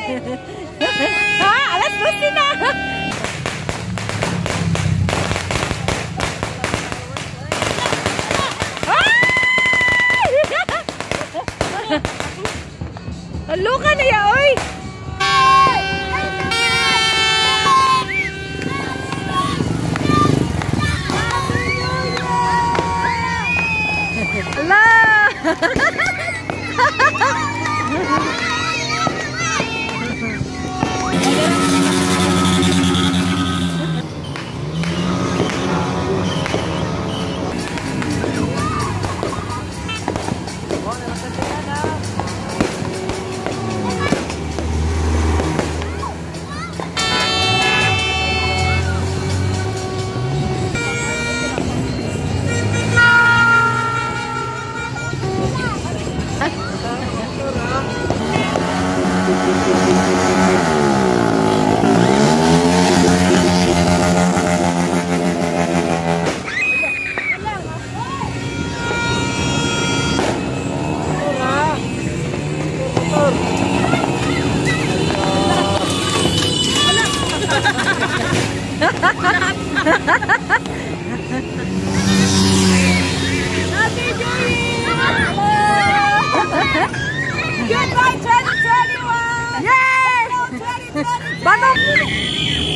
Ha? Alas 12 na. Ay! Halo ka na ya, oy! Ala! Happy New Year! Goodbye 2021! Yay! 2022! Bago!